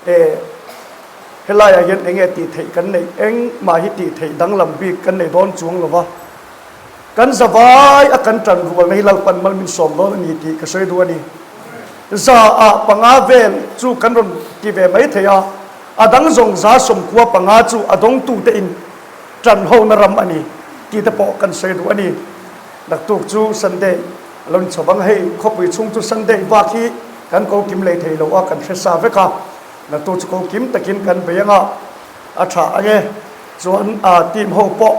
E, helaiah hian enge tih theih kan neih? Engmah hi tih theih danglam bik kan nei dawn chuang lo va. Kan zavai a kan tan rualna hi Lalpan mal min sawm dawn a ni tih ka sawi duh a ni. 100 ah 5 vel chu kan rawn ti ve mai thei a, a dang zawng 95% chu a dawngtute in tan hona ram a ni tih te pawh kan sawi duh a ni. Naktuk chu Sunday a lo inchho vang a, hei khawpui chhung chu Sunday bak hi kan ko kim lei thei lo a, kan hre sa vek a, naktuk chu ko kim takin kan bei anga a tha ang e. Chuan team ho pawh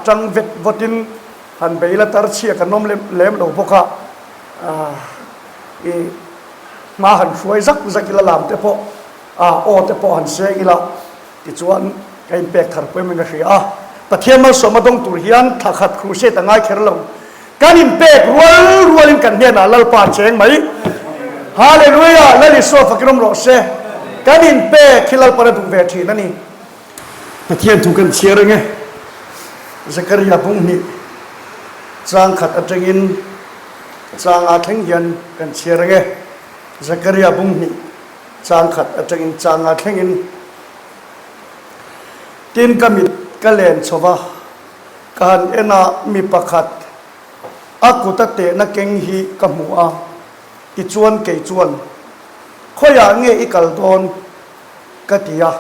tang vet vawtin han bei la tar chhia kan awm lem lo bawk a, i hma han hruai zak zak ila lam te pawh aw te pawh han seng ila tichuan ka inpek thar pawhin ka hria a. Pathian malsawma dawng tur hian thla khat crusade a ngai kher lo. Kan inpek rual rualin kan hnenah Lalpa cheng mai. Hallelujah! Lal Isua fakin awm rawh se. Kan inpek hi Lalpan a duh ve thin a ni. Pathian thu kan chhiar ang e. Zekaria bung hnih chang khat atangin changa thleng hian kan chhiar ang e. Zekaria bung hnih chang khat atangin changa thlengin. Tin ka mit ka len chho va, ka han en a, mi pakhat a kuta tehna keng hi ka hmu a, tichuan kei chuan, Khawiah nge i kal dawn? ka ti a.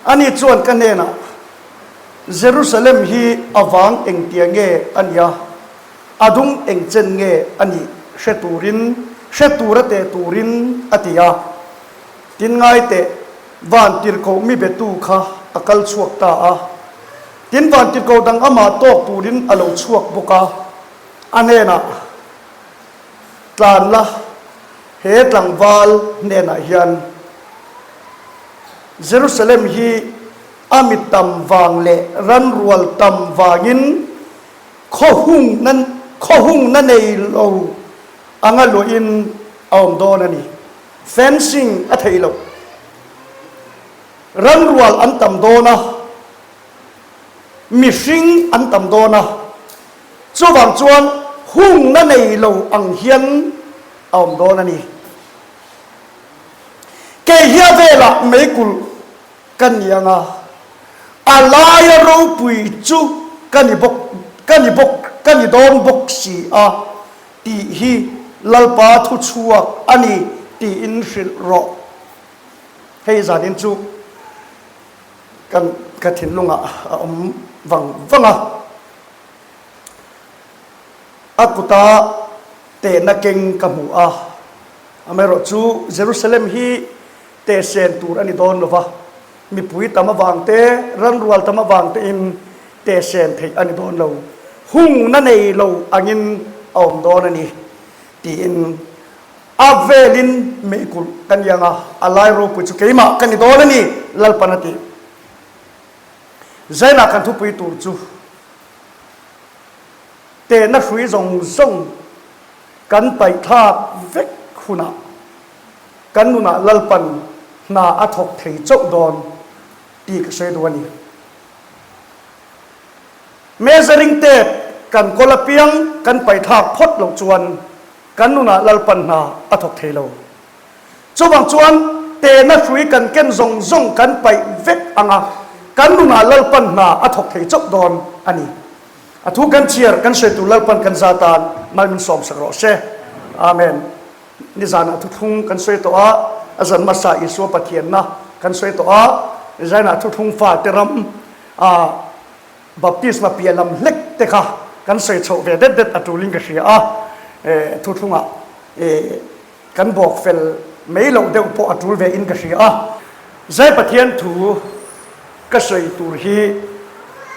Ani chuan ka hnenah, Jerusalem hi a vang engtia nge a nia, a dung engchen nge a nih hre turin, hre tura teh turin a ti a. Tin ngai teh, vantirhkoh mi betu kha a kal chhuak ta a. Tin vantirhkoh dang amah tawk turin a lo chhuak bawk a, a hnenah, Tlan la, he tlangval hnenah hian Jerusalem hi a mi tam vang leh ranrual tam vangin khawhungna khawhungna nei lo anga luahin a awm dawn a ni. Fencing a theih loh. Ranrual an tam dawn a, mihring an tam dawn a, chuvang chuan hungna nei lo ang hian a awm dawn a ni. Kei hi a velah meikulh ka ni ang a, a laia ropui chu ka ni bawk, ka ni bawk, ka ni dawn bawk si a tih hi Lalpa thuchhuak a ni tiin hrilh rawh. Hei zanin chu kan ka thinlungah a awm vang vang a, a kuta tehna keng ka hmu a, amaherawhchu Jerusalem hi teh sen tur a ni dawn lo va, mipui tam avang te, ranrual tam avang tein teh sen theih a ni dawn lo, hungna nei lo angin a awm dawn a ni tiin a velin meikulh ka ni ang a, a lai ropui chu keimah ka ni dawn a ni, Lalpan a ti. Zainah kan thupui tur chu tehna hrui zawng zawng kan paihthlak vek hunah Kan nunah Lalpan hna a thawk thei chauh dawn tih ka sawi duh a ni. Measuring tape kan kawl apiang kan paihthlak phawt loh chuan kan nunah Lalpan hna a thawk thei lo. Chuvang chuan tehna hrui kan ken zawng zawng kan paih vek ang a, kan nunah Lalpan hna a thawk thei chauh dawn a ni. A thu kan chhiar kan sawi tur Lalpan kan za tan mal min sawmsak rawh se. Amen. Nizanah thuthlung kan sawi tawh a, a zan hmasa Isua Pathianna kan sawi tawh a, Zainah thuthlung fate ram a baptisma piah lam hlek te kha kan sawi chhoh ve det det a tulin ka hria a, thuthlungah kan bawk fel mai loh deuh pawh a tul ve in ka hria a. Zai Pathian thu ka sawi tur hi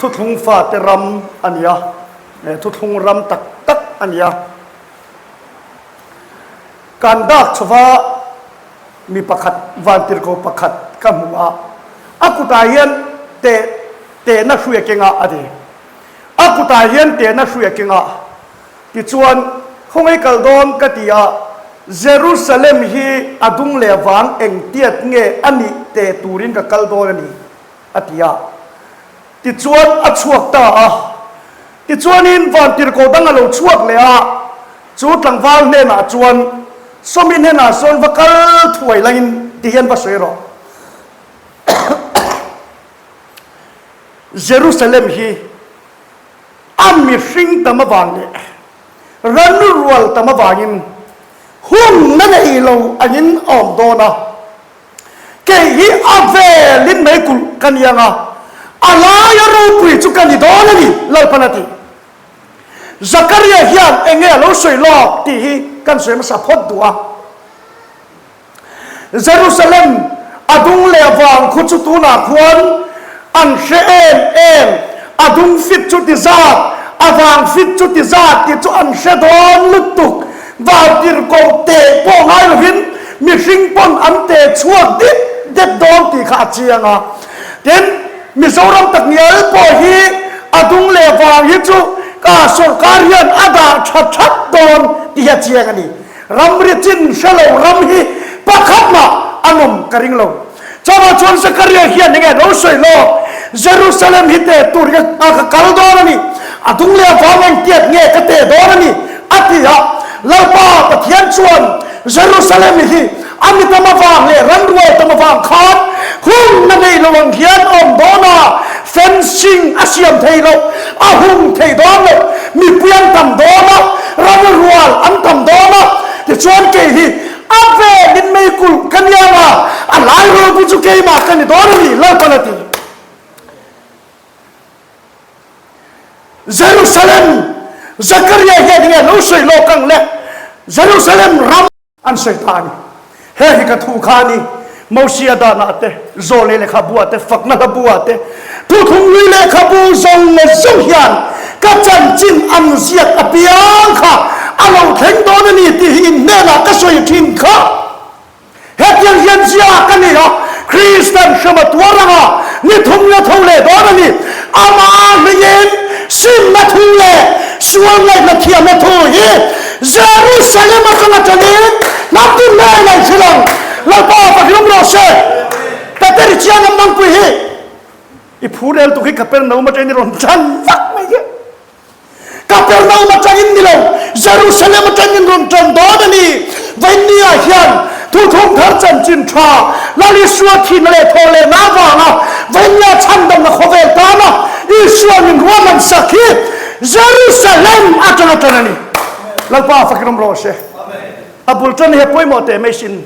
thuthlung fate ram a ni a, thuthlung ram tak tak a ni a. Kan dak chhova mi pakhat vantirhko pakhat ka hmu a, a kutah hian teh tehna hrui a keng a a ti. A kutah hian tehna hrui a keng a, tichuan khawngaih kal dawn ka ti a, Jerusalem hi a dung leh vang engtiat nge a nih teh turin ka kal dawn a ni a ti a. Tichuan a chhuak ta a. Tichuanin vantirhkoh dang a lo chhuak leh a, chu tlangval hnenah chuan, Sawmi hnenah sawn va kal thuai langin ti. Ti hian va sawi rawh. Jerusalem hi a mihring tam avang leh ran rual tam avangin hunna nei lo angin a awm dawn a. Kei hi a velin mei kulh ka ni ang a, a laia ropui chu ka ni dawn a ni, Lalpan a ti. Zakaria hian eng nge a lo sawi lawk tih hi kan sawi hmasa phawt duh a. Jerusalem a dung leh vang khu chu tunah khuan an hre em em, a dung fit chu ti zat, a vang fit chu ti zat tih chu an hre dawn lutuk. Vantirhkoh teh pawh ngai lovin mihring pawn an teh chhuak dip dep dawn tih kha a chiang a. Tin, Mizoram takngial pawh hi a dung leh vang hi chu ka sawrkar hian a dah tha that dawn tih hi a chiang a ni. Ramri chin hre lo ram hi pakhat mah an awm ka ring lo. Chuvang chuan Zakaria hian enge lo sawi lawk, Jerusalem hi teh tur hi ka kal dawn a ni, a dung leh avang engtiat nge ka teh dawn a ni, a ti a. Lalpa Pathian chuan Jerusalem hi a mi tam avang leh ranrual tam avang khan hunna nei lo ang hian a awm dawn a, fencing a siam thei loh, a hung thei dawn loh, mipui an tam dawn a, ranrual an tam dawn a, tichuan kei hi a velin mei kulh ka ni ang a, a lai ropui chu keimah ka ni dawn a ni, Lalpan a ti. Jerusalem, Zakaria hian enge lo sawi lawk ang le? Jerusalem ram. An sawi ta a ni. He hi ka thu kha a ni, Mosia danah te, Zawlei lehkhabuah te, Fakna hlabuah te, Thuthlung lui lehkhabu zawng zawng hian ka chanchin an ziak apiang kha a lo thleng dawn a ni tih hi in hnenah ka sawi thin kha. Hetiang hian ziak a ni a, Kristan hrem a tuar anga ni thum la tho leh dawn a ni. Amah hmingin simna thu leh sual ngaihna thiamna thu hi Jerusalem atanga tangin hnam tin ngei ngei thil ang. Lalpa Pathian rawh se. Peter i chiang ang mangpui hi i phur el tuk hi Kapernaum atangin i rawn tan vak mai hi. Kapernaum atangin ni lo, Jerusalem atangin rawn tan dawn a ni. Vawinia hian Thuthlung Thar chanchin tha Lal Isua thihna leh thawh lehna avanga Vawinia chhandamna khawvel tana Isua min ruahman sak hi Jerusalem atanga tan a ni. Lalpa fakin awm rawh se. A bul tan hi a pawimawh teh mai sin.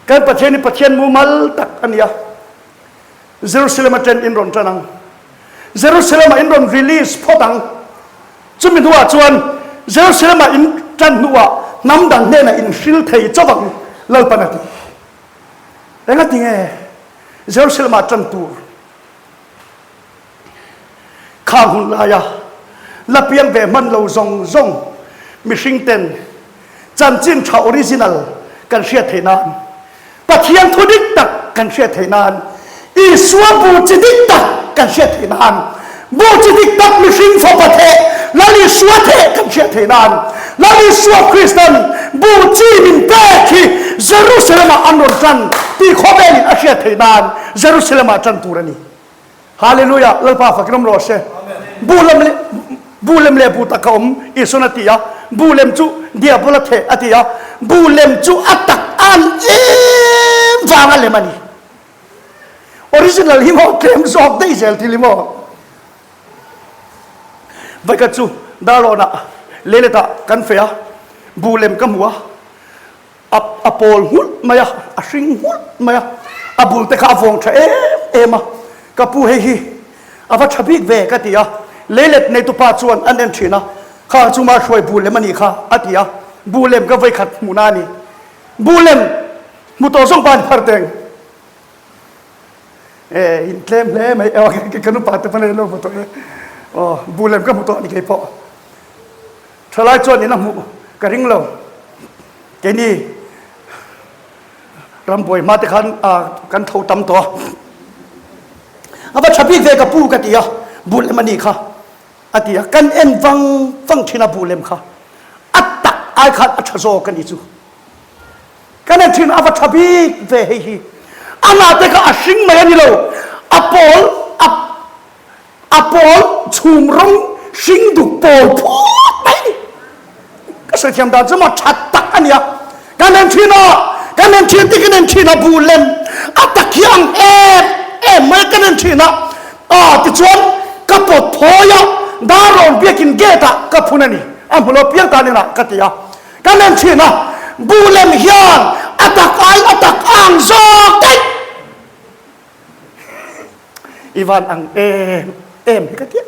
Kan Pathian hi Pathian mumal tak a ni a. Jerusalem atang in rawn tan ang. Jerusalem ah in rawn release phawt ang. Chumi hnuah chuan Jerusalem ah in tan hnuah hnam dang hnenah in hril thei chauh ang, Lalpan a ti. Engati nge Jerusalem ah tan tur? Khang hun laia la piang ve hman lo zawng zawng mihring ten chanchin tha original kan hriat theih nan, Pathian thu dik tak kan hriat theih nan, Isua bu chi dik tak kan hriat theih nan, bu chi dik tak mihring fapa theh Lal Isua theh kan hriat theih nan, Lal Isua Kristan bu chi min pek hi Jerusalem ah an rawn tan tih khawvelin a hriat theih nan Jerusalem ah tan tur a ni. Hallelujah Lalpa fakin awm rawh se. Bu lem leh bu lem leh bu tak a awm Isuan a ti a, bu lem chu diabol a theh a ti a, bu lem chu a tak an em vang a lem a ni. Original hi maw tlem zawk daih zel thil hi maw. Vaikhat chu Darlawnah leiletah kan feh a, bu lem ka hmu a, A a pawl nghulh mai a, a hring nghulh mai a, a bul te kha a vawng tha em em a, ka pu hei hi a va tha bik ve ka ti a, leilet neitupa chuan an en thin a, kha chu mah hruai bu lem a nih kha a ti a, bu lem ka vei khat hmuhna a ni, bu lem hmu tawh zawng pa ni phar teng e in tlem hle mai e ka nupa te pawn lo hmu tawh e aw bu lem ka hmu tawh a ni keipawh. Thalai chuan in a hmuh ka ring lo. Keini rambuai hma te khan kan tho tam tawh a. A va tha bik ve ka pu ka ti a, buh lem a nih kha a ti a. Kan en vang vang thin a buh lem kha. A tak ai khan a tha zawk a nih chu. Kan en thin a va tha bik ve hei hi. Amah te kha a hring mai a ni lo. A pawl a A pawl chhum rawng hring duk pawl phut mai ni. Ka sawi thiam dan chu maw tha tak a nia. Kan en thin a. Kan en thin te kan en thin a, bu lem a tak hi ang em em mai kan en thin a. Aw tichuan ka pawt phawi a, Darawn biakin gate ah ka phun a ni, a hmu lo piang tan inah ka ti a. Kan en thin a, bu lem hian a tak ai a tak ang zawk daih. I van ang em em hi ka ti a.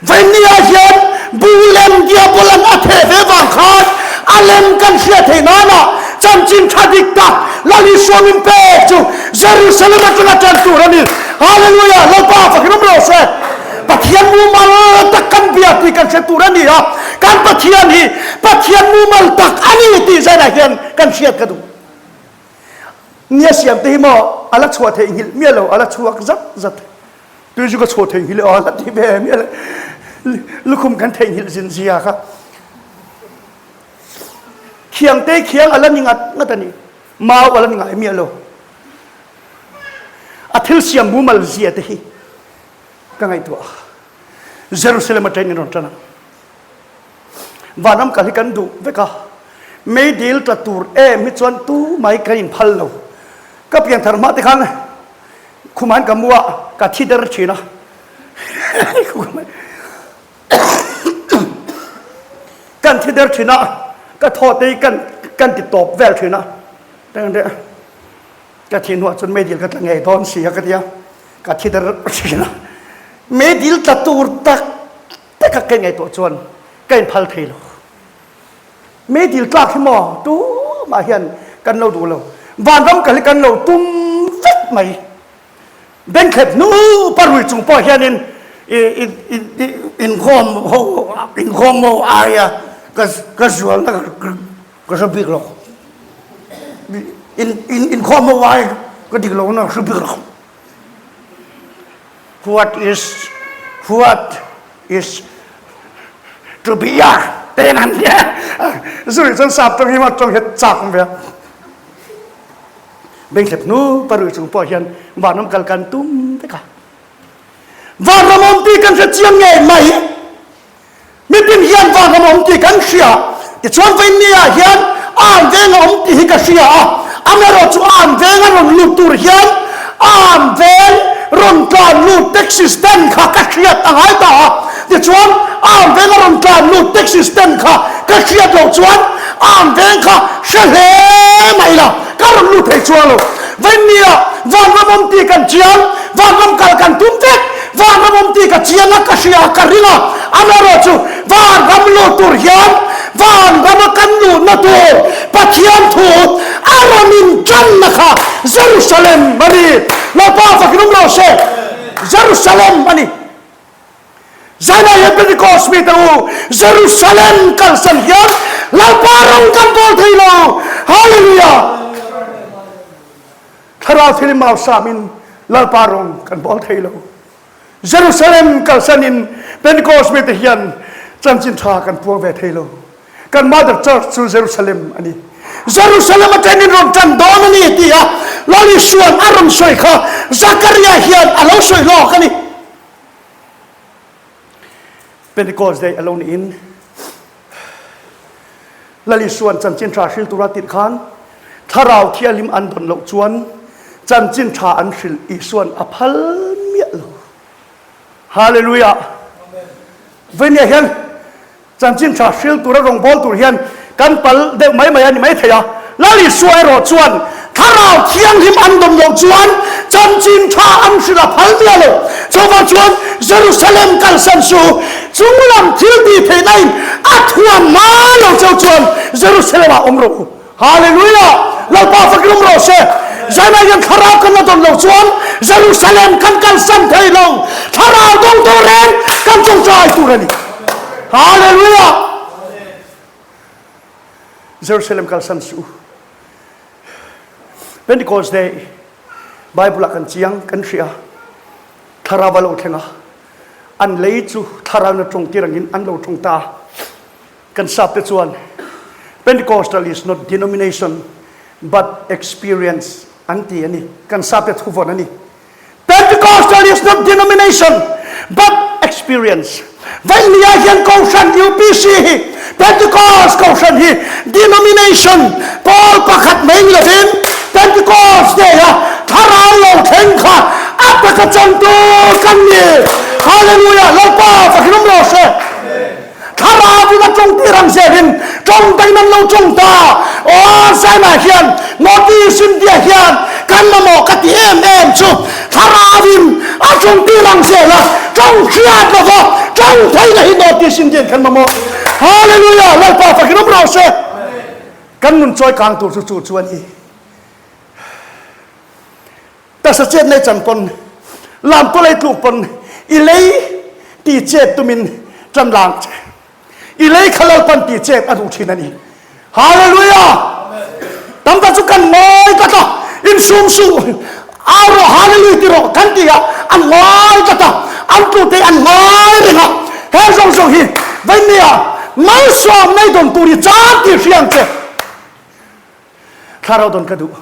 Vainia hian bu lem diabolan a theh ve vang khan a lem kan hriat theih nana chanchin tha dik tak Lal Isua min pek chu Jerusalem atanga tan tur a ni. Hallelujah! Lalpa fakin awm rawh se. Pathian mumal tak kan bia tih kan hre tur a ni a, kan Pathian hi Pathian mumal tak a ni tih zainah hian kan hriat ka duh. Nia siam te hi maw a la chhuah theih nghilh miah lo, a la chhuak zat zat. Tui chu ka chhuah theih nghilh a, la ti ve miah lo. Lukhum kan theih nghilh zin zia kha. Khiang te khiang a la ni ngat ngat a ni. Mau a la ni ngai miah lo. A thil siam mumal zia te hi ka ngaihtuah. Jerusalem atangin in rawn tan ang. Vanram kal hi kan duh vek a, meidil tla tur em hi chuan tu mai kan inphal lo. Ka pianthar hma te khan khumah hian ka mu a, ka thi der thin a. Kan thi der thin a, ka thaw te hi kan kan ti tawp vel thin a. Ka thi hnuah chuan meidil ka tla ngei dawn si a ka ti a, ka thi der thin a. Meidil tla tur tak Taka ka ngaihtuah chuan ka inphal thei lo. Meidil tlak hi maw tumah hian kan lo duh lo. Vanram kal hi kan lo tum vek mai. Bengkhet hnu parui chung pawh hianin inkhawm ho inkhawm ho aia ka ka zualna ka hre bik lo. Inkhawm ho aia ka dik lohna ka hre bik lo. What is what is to be a te nan tia zui chuan sap tawng hi ma tawng hi chak ve bengthlep nu parui chung pawh hian vanram kal kan tum vek a vanram awm tih kan hre chiang ngei mai Mitin hian vanram a awm tih kan hria. Tichuan Vainia hian arm veng a awm tih hi ka hria a, amaherawh chu arm veng a rawn lut tur hian arm veng rawn tlan lut taxi stand kha ka hriat a ngai ta a. Tichuan arm veng a rawn tlan lut taxi stand kha ka hriat loh chuan arm veng kha hre hle mai la ka rawn lut thei chuang lo. Vainia vanram awm tih kan chiang, vanram kal kan tum vek. Vanram awm tih ka chiang a, ka hria a, ka ring a, amaherawh chu vanram lut tur hian vanrama kan luhna tur Pathian thu a rawn intanna kha Jerusalem a ni. Lalpa fakin awm lo se, Jerusalem a ni. Zainah hian Pentecost mite u, Jerusalem kalsan hian Lalpa rawng kan bawl thei lo. Hallelujah! Thlarau thil mausamin Lalpa rawng kan bawl thei lo. Jerusalem kalsanin Pentecost mite hian chanchin tha kan puang ve thei lo. Kan Mother Church chu Jerusalem a ni. Jerusalem atangin rawn tan dawn a ni ti a Lal Isua'n a rawn sawi kha Zakaria hian a lo sawi lawk a ni. Pentecost Day a lo niin Lal Isua'n chanchin tha hril tura tirh khan Thlarau Thianghlim an dawn loh chuan chanchin tha an hrilh Isua'n a phal miah lo. Hallelujah! Vawinia hian Chanchin tha hril tura rawngbâwl tur hian kan pal deuh mai mai a ni mai thei a. Lal Isua erawh chuan Thlarau Thianghlim an dawm loh chuan chanchin tha an hrilh a phal miah lo. Chuvang chuan Jerusalem kalsan suh, chunglam thil tih theihna in a thuam hma lo cheu chuan Jerusalem ah awm rawh u. Hallelujah! Lalpa fakin awm rawh se. Zainah hian thlarau kan la dawn loh chuan Jerusalem kan kalsan thei lo. Thlarau dawng tur reng kan tawngtai tur a ni. Hallelujah! Jerusalem kalsan suh u. Pentecost Day Bible ah kan chiang kan hria. Thlarau a lo thleng a. An lei chu thlarau in a tawng tir angin an lo tawng ta. Kan sap te chuan Pentecostal is not denomination but experience an ti a ni. Kan sap te thuvawn a ni. Pentecostal is not denomination but experience. Vawinia hian Kohhran UPC hi Pentecost Kohhran hi denomination pawl pakhat mai ni lovin Pentecost Day a thlarau lo thleng kha a taka chan tur kan ni. Hallelujah! Lalpa fakin awm rawh se. Thlarauin a tawng tir ang zelin tawngtain an lo tawng ta. Aw Zainah hian North East India hian kan mamawh ka ti em em chu Thlarauin a tawng tir ang zel a, tawng hriat lova tawng theihna hi North East Indian kan mamawh. Hallelujah! Lalpa fakin awm rawh se. Kan nun chawi kang tur chu chu chu a ni. Taksa chet nei chan pawn, lam tawlei tluk pawn i lei ti chet tumin tan lang che. I lei kha Lalpan ti chet a duh thin a ni. Hallelujah! Tam tak chu kan ngawi tlat a, insum suh, au rawh, hallelujah ti rawh kan ti a, an ngawi tlat a, an tute an ngawi reng a. He zawng zawng hi Vainia malsawm nei dawn tur hi chang tih hria ang che. Thlarau dawn ka duh.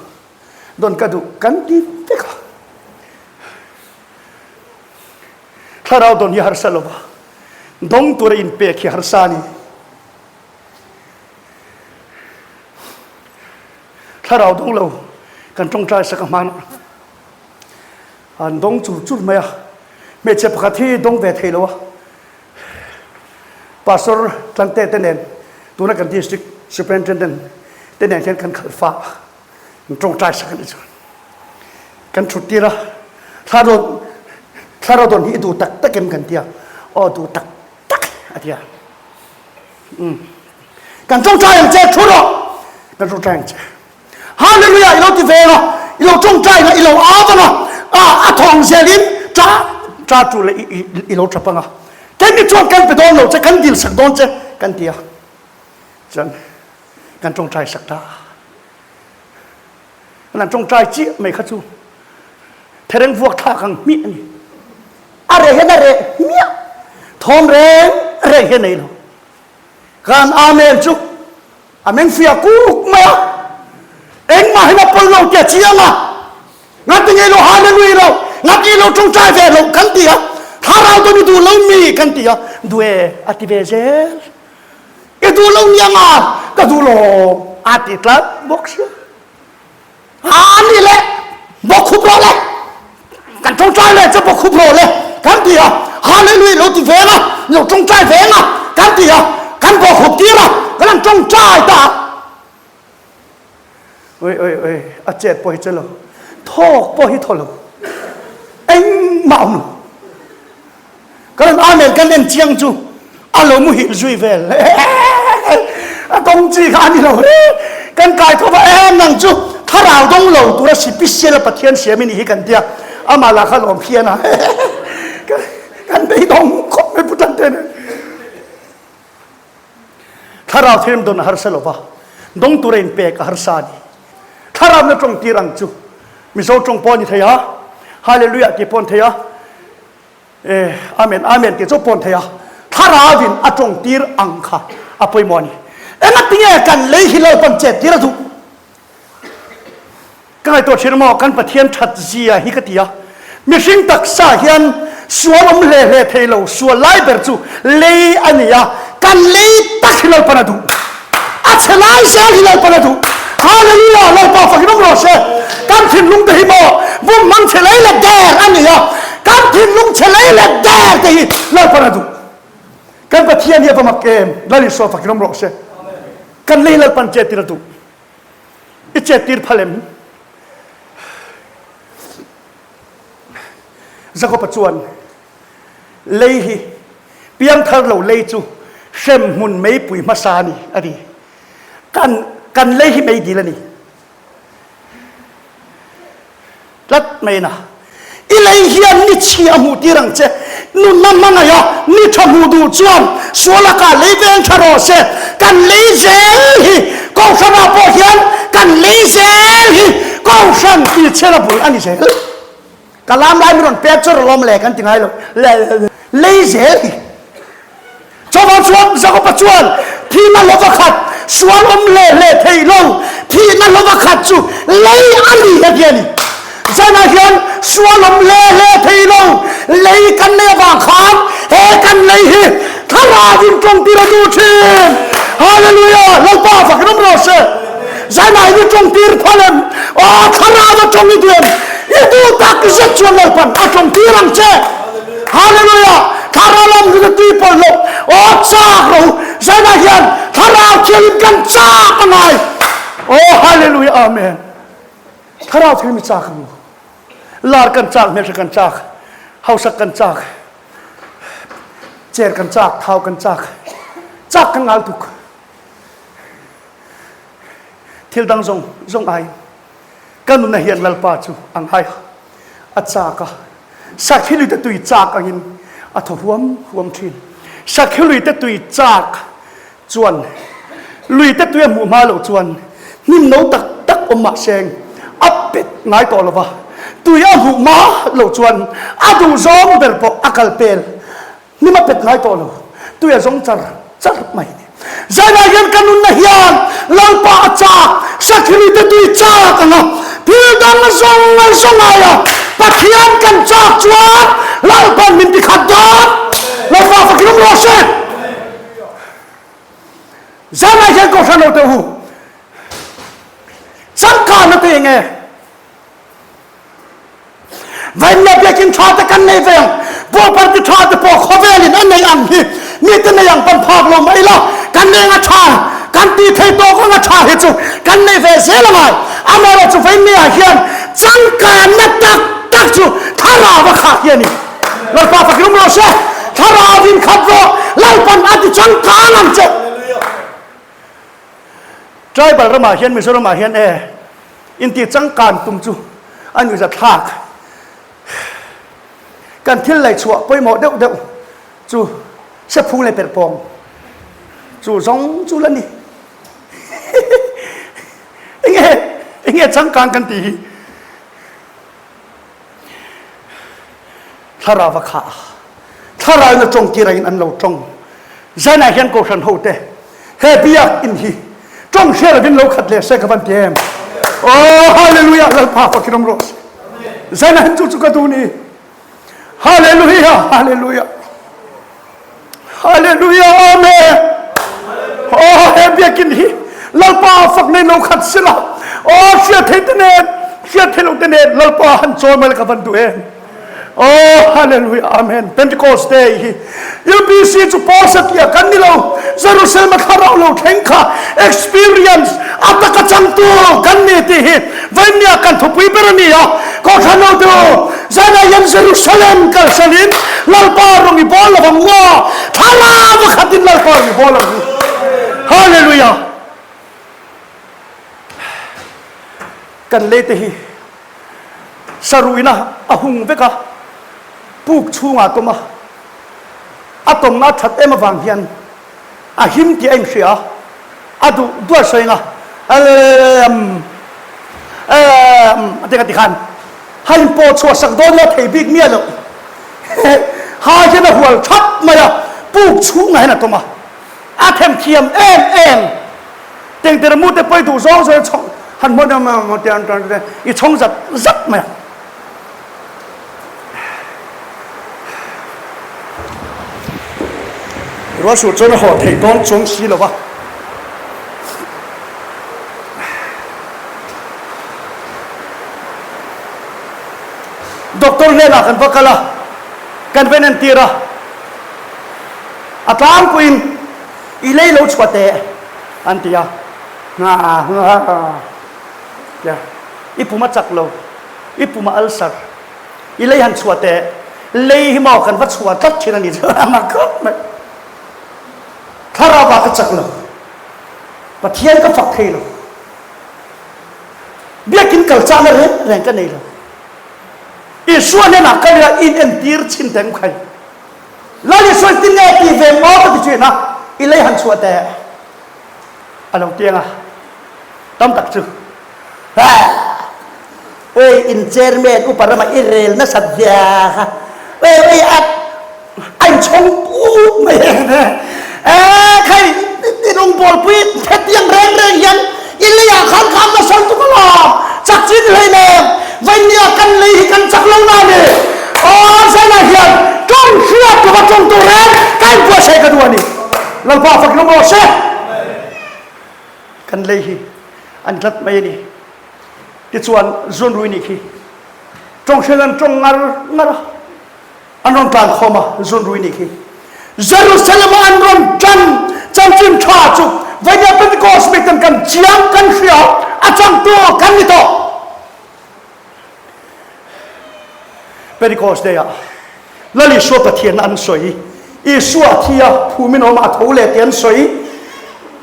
Dawn ka duh kan ti vek a. Thlarau dawn hi harsa lova, dawng tura inpek hi harsa a ni. Thlarau dawng lo kan tawngtai sak a hman a, an dawng chur chur mai a. Hmeichhe pakhat hi dawng ve thei lo a, Pastor Tlangte te nen tuna kan District Superintendent te nen hian kan khalh fa a. An tawngtai sak a nih chuan kan thut tir a, thlarau thlarau dawn hi i duh tak tak em kan ti a, aw duh tak tak a ti a. Umm kan tawngtai ang che thu rawh, kan tawngtai ang che. Hallelujah i lo ti ve ang a, i lo tawngtai ang a, i lo au ang a, a a thawng zelin ta ta tu leh i i lo tap ang a. Keini chuan kan pe dawn lo che, kan dil sak dawn che kan ti a. Chuan kan tawngtai sak ta a. An tawngtai chiah mai kha chu thereng vuak thlak ang hmiah a ni. A reh hian a reh hmiah. Thawm reng reng hian nei lo. Kan Amen chu a meng fiah kuk mai a. Engmah hian a pawi lo tih a chiang a. Ngati ngei lo hallelujah lo, ngati lo tawngtai ve lo kan ti a. Thlarau dawn i duh lo mi kan ti a. Duh e a ti ve zel. I duh lo nia nga ka duh lo a ti tlat bawk sia. A ni le bawk khup rawh le kan tawngtai le chu bawk khup rawh le kan ti a hallelujah lo ti veng a lo tawngtai veng a kan ti a kan bawk khup tir a kan han tawngtai ta Oi oi oi a chet pawh hi che lo thawk pawh hi thaw lo engmah awm lo Ka rawn Amen kan en chiang chu a lo muhilh zui vel a dawng chi kha a ni lo hle kan kai tho va em nang chu thlarau dawng lo tura sipisial a Pathian siam i nih hi kan tia amah lah kha lawm phian a kan beidawng khawp mai pu Tante nen Thlarau thirim dawn a harsa lo va dawng tura inpek a harsa a ni thlarau na tawng tir ang chu Mizo tawng pawh a ni thei a Hallelujah tih pawh a ni thei a E, Amen, Amen tih chu pawn thei a, Thlarauin a tawng tir ang kha a pawimawh a ni. Engatinge kan lei hi Lalpan chet tir a duh? Ka ngaihtuah thin maw, kan Pathian that zia hi ka ti a. Mihring taksa hian sual awm hle hle thei lo, sual lai ber chu lei a ni a, kan lei tak hi Lalpan a duh. A chhe lai zel hi Lalpan a duh. Hallelujah! Lalpa fakin awm rawh se. Kan thinlung te hi maw bum hmang chhe lei leh der a ni a. Kan thinlung chhe lei leh der te hi Lalpan a duh. Kan Pathian hi a va mak em? Lal Isua fakin awm rawh se. Kan lei Lalpan chet tir a duh. I chet tir phal em? Jakob-a chuan Lei hi piangthar lo lei chu hremhmun meipui hmasa a ni, a ti. Kan, kan lei hi meidil a ni. Tlat mai na. I lei hian ni chhia a hmuh tir ang che. Nunna hmangaih a, ni tha hmuh duh chuan sual a kah lei veng tha rawh se. Kan lei zel hi Kohhranah pawh hian kan lei zel hi Kohhran tihchhiat a bul a ni zel. Ka lam lai mi rawn pek chu rawlawm le kan ti ngai lo. Lei zel hi. Chuvang chuan Jakoba chuan thihna lova khat sual awm hle hle thei lo, thihna lova khat chu lei a ni a ti a ni. Zanah hian sual awm hle hle thei lo lei kan nei avang khan he kan lei hi thlarauin tawngtir a duh thin. Hallelujah! Lalpa fak ram rawh se. Zanah hian i tawngtir phal em? Aw thlarau a tawng i duh em? I duh tak zet chuan Lalpan a tawngtir ang che. Hallelujah! Thlarau lam hi tui pawlh loh. Aw chak rawh u. Zanah hian thlarau thiangin kan chak a ngai. Aw hallelujah amen. Thlarau thil mi chak ang u. Lar kan chak, hmeltha kan chak, hausak kan chak, cher kan chak, thau kan chak, chak kan ngal tuk. Thil dang zawng zawng ai kan nunna hian Lalpa chu a ngai a, a chak a. Sakhi lui te tui chak angin a thaw huam huam thin. Sakhi lui te tui chak chuan lui te tui a hmuh hma loh chuan hnim no tak tak awm mah seng a pet ngai tawh lo va, tui a hmuh hma loh chuan a duhzawng ber pawh a kal pel hnim a pet ngai tawh lo, tui a zawng char char mai a ni. Zainah hian ka nunna hian Lalpa a chak, Sakhi lui te tui chak ang a, thil dang zawng zawng aia Pathian kan chak chuan Lalpa'n min tikhat dawn. Lalpa fakin awm rawh se. Zanah hian kohhran lo teh u. Changkanna te eng e? Vaimna biakin tha te kan nei ve ang. Pawlparty tha te pawh khawvelin a nei ang hi mite nei ang pan phak lo mah ila kan nei anga tha kan tih thei tawk anga tha hi chu kan nei ve zel angai. Amaherawhchu Vaimnia hian changkanna tak tak chu thlarau a khah hi a ni. Lalpa fakin awm rawh se, Thlarau in khat rawh, Lalpan a ti changkang ang che. Tribal ramah hian Mizoramah hian e inti changkan tum chu a nuihza thlak. Kan thil lei chhuah pawimawh deuh deuh chu sephung leh perhpawng chu zawng chu la ni. Enge enge changkang kan tih hi. Thlarau a khah a, Thlarauin a tawng tir angin an lo tawng. Zanah hian Kohhran hote he biak in hi tawng hria lovin lo khat leh se ka van ti em. Oh hallelujah Lalpa fakin awm rawh se. Zanah hian chu chu ka duh ni. Hallelujah hallelujah. Hallelujah Amen. Oh he biakin hi Lalpa fak nei lo khat sila. Oh hria thei te nen hria thei lo te nen Lalpa han chawi mai ka van duh em. Oh hallelujah Amen. Pentecost day hi UPC chu pawl satliah kan ni lo Jerusalem a thlarau lo thleng kha experience a taka changtu kan ni tih hi Vaimnia kan thupui ber a ni a. Kohhran hotu Zanah hian Jerusalem kalsanin Lalpa rawng i bawl lovang u a, thlarau a khatin Lalpa rawng i bawl ang u. Hallelujah! Kan lei te hi saruina a hung vek a, puk chhungah tawm a, a tawmna a that em avang hian a him tih a inhria a, a duh duah sawi anga emm emm a ti kha tikhan ha in pawh chhuah sak dawn ila thei bik miah loh ha hian a hual thap mai a puk chhungah hian a tawm a a them thiam em em tengtere mu te pawi duh zawng zawng chhawng han hmuh i chhawng zat zat mai a. Ruahsur chuan a haw thei dawn chuang si lo va. Doctor hnenah kan va kal a, kan va entir a, a tlangpuiin i lei lo chhuah teh an ti a, i pum a chak lo. I pum a ulcer. I lei han chhuah teh. Lei hi maw kan va chhuah tlat thin a ni chu a mak khawp mai. Thlarau ah ka chak lo. Pathian ka fak thei lo. Biakin kal chahna reng reng ka nei lo. Isua hnenah kal ila in entir chhin teh ang khai. Lal Isua in tinge ti ve maw ka ti thin a, i lei han chhuah teh. A lo tiang a. Tam tak chu. Oi in chairman upa rama i rel nasat zia kha oi oi a a in chhawng puk mai e khai i rawngbawl pui hetiang reng reng hian i leiah khan khan nasa lutuk alawm chak chin hlei nen vainia kan. lova ṭawng tur reng ka inbuatsaih ka duh a ni. Lalpa fak rawng rawh se. Kan lei hi an tlat mai a ni. Tichuan Zunrui nih khi ṭawng hriat an ṭawng ngar ngar a, an rawn tlan khawm a, Zunrui nih khi Jerusalem-a an rawn ṭan chanchin ṭha chu Vainia Pentecost miten kan chiang kan hria a changtu kan ni tawh. Pentecost Day-ah Lal Isua Pathianna an sawi, Isua a thi a, phumin awmah a tho leh tih an sawi.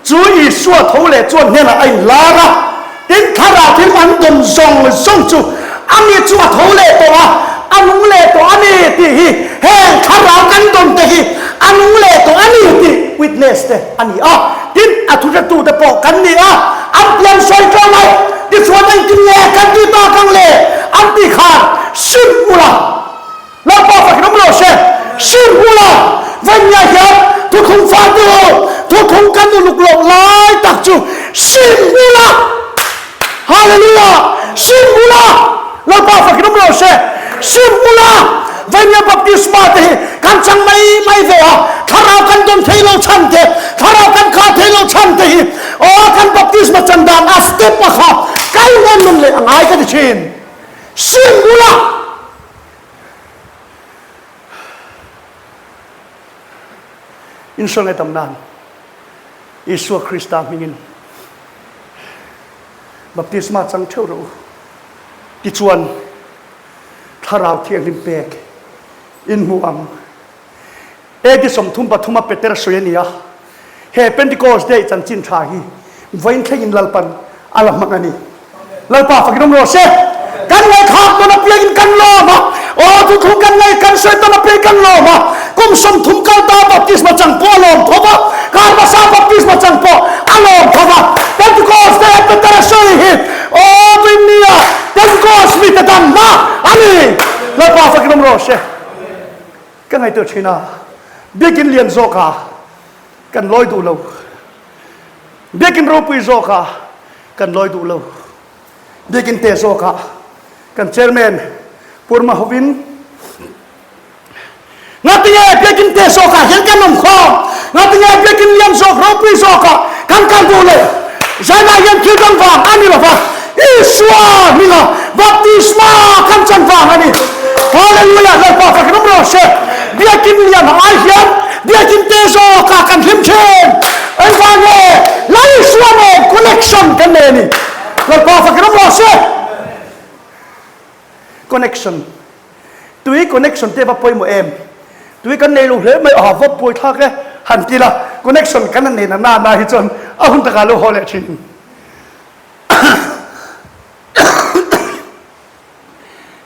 Chu Isua tho leh chuan hnenah a inlar a, tin thlarau thil an dawn zawng zawng chu ani chu a tho leh tawh a, a nung leh tawh a ni tih hi heng thlarau kan dawn te hi a nung leh tawh a ni tih witness te a ni a, tin a thuhretute pawh kan ni a, an pian sawi tlawm mai. Tichuan engtin nge kan tih tak ang le? An tih khan sim ula. Lalpa fakin awm lo se, sim ula. Vawimia hian thuthlung fate u, thuthlung kan uluk loh lai tak chu sim ula. Hallelujah! Sim ula. Lalpa fakin awm lo se, sim ula. Vawimia baptisma te hi kan chang mai mai ve a, thlarau kan dawn thei lo chhan te, thlarau kan khah thei lo chhan te hi aw kan baptisma chan dan a step a kha kai nawn nawn leh a ngai ka ti thin. Sim ula. Inhriat ngaihdam nan Isua Krista hmingin baptisma chang theuh rawh u. Tichuan Thlarau Thianghlim pek in hmu ang. AD 33 a Peter sawi a ni a, he Pentecost Day chanchin tha hi vawiin thlengin Lalpan a la hmang a ni. Lalpa fakin awm rawh se. Kan ngaihthlak tawn apiangin kan lawm a, aw chu thu kan ngaih kan sawi tawn apiangin kan lawm a, kum 30 kal ta baptisma chang pawh a lawm tho va, kar hmasa baptisma chang pawh a lawm tho va, Pentecost Day a Peter a sawi hi aw vawiin nia Pentecost mite damna a ni. Lalpa fakin awm rawh se. Ka ngaihtuah thin a, biakin lian zawkah kan lawi duh lo, biakin ropui zawkah kan lawi duh lo, biakin te zawkah kan chairman Purma hovin ngatinge biakin te zawkah hian kan awm khawm, ngatinge biakin lian zawk ropui zawkah kan kal duh lo, zainah hian thil dang vang a ni lo va, Isua hminga baptisma kan chan vang a ni. Hallelujah! Lalpa fakin awm rawh se. Biakin lian ai hian biakin te zawkah kan hlim thin. Engvang nge? Lal Isua nen connection kan nei a ni. Lalpa fakin awm rawh se. Connection. Tui connection te va pawimawh em? Tui kan nei lo hle mai a, va pawi thlak e han ti la, connection kan han nei na na na hi chuan a hun takah lo haw leh thin.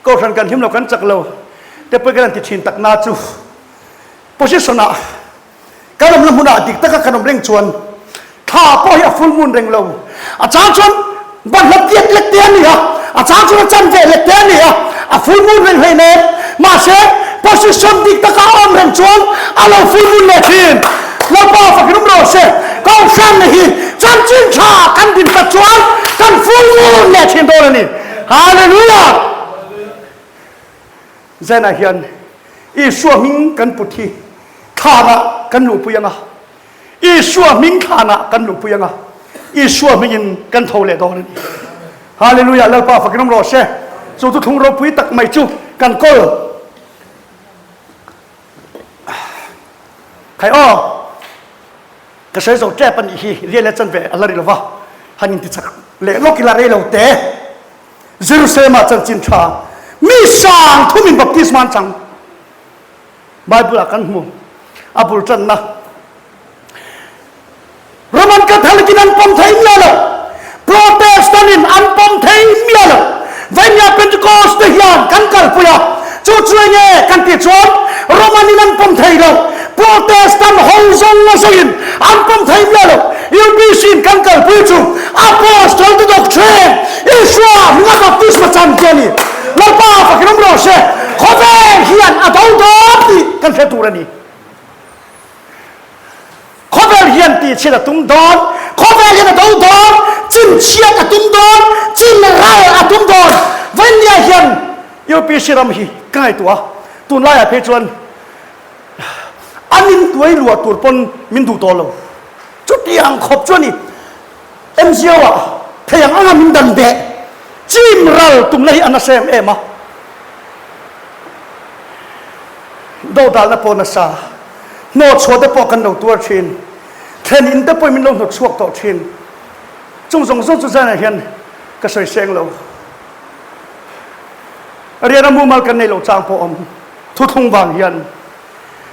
Kohhran kan hlim lo kan chak lo te pawh kan han ti thin tak na chu position ah kan awmna hmunah dik taka kan awm reng chuan thla pawh hi a full moon reng lo. A chang chuan banhla tiat lek te a ni a, a chang chuan a chan ve lek te a ni a, a full moon reng hlei nen. Mahse position dik taka a awm reng chuan a lo full moon leh thin. Lalpa fakin awm rawh se, Kohhran hi chanchin tha kan din tak chuan kan full moon leh thin dawn a ni. Hallelujah! Zanah hian Isua hming kan put hi thlanah kan luhpui ang a, Isua hming thlanah kan luhpui ang a, Isua hmingin kan tho leh dawn a ni. Hallelujah! Lalpa fakin awm rawh se. Chu chu thlung ropui tak mai chu kan kawl. Khai aw, ka sawi zo tep a nih hi, rial leh chanve a la ri lova, han intichak leh lawk ila rei lo te. Jerusalem-ah chanchin tha mi sang thumin baptisma an chang. Bible-ah kan hmu a bul tanna. Roman Catholic-in an pawm thei miah lo, Protestant-in an pawm thei miah lo. Vainia Pentecost te hian kan kalpui a, chu chu enge kan tih chuan Roman-in an pawm thei lo, Protestant ho zawng zawngin an pawm thei miah lo. UPC-in kan kalpui chu Apostle te doctrine, Isua hminga baptisma chan chu a ni. Lalpa fakin awm rawh se, khawvel hian a do dawn tih kan hre tur a ni. Khawvel hian tihchhiat a tum dawn, khawvel hian a do dawn, chinchhiat a tum dawn, chin ral a tum dawn. Vawinia hian UPC ram hi ka ngaihtuah a, tunlaiah phei chuan. An intuai luah tur pawn min duh tawh lo. Chutiang khawp chu a ni. MGO-ah thei ang anga min dan beh chim ral tumna hi a nasa em em a. Dodalna pawh nasa, hnawhchhuah te pawh kan lo tuar thin, thlen in te pawhin min lo hnawtchhuak tawh thin. Chung zawng zawng chu zanah hian ka sawi seng lo. Rian a mumal kan neih loh chang pawh awm thuthlung vang hian.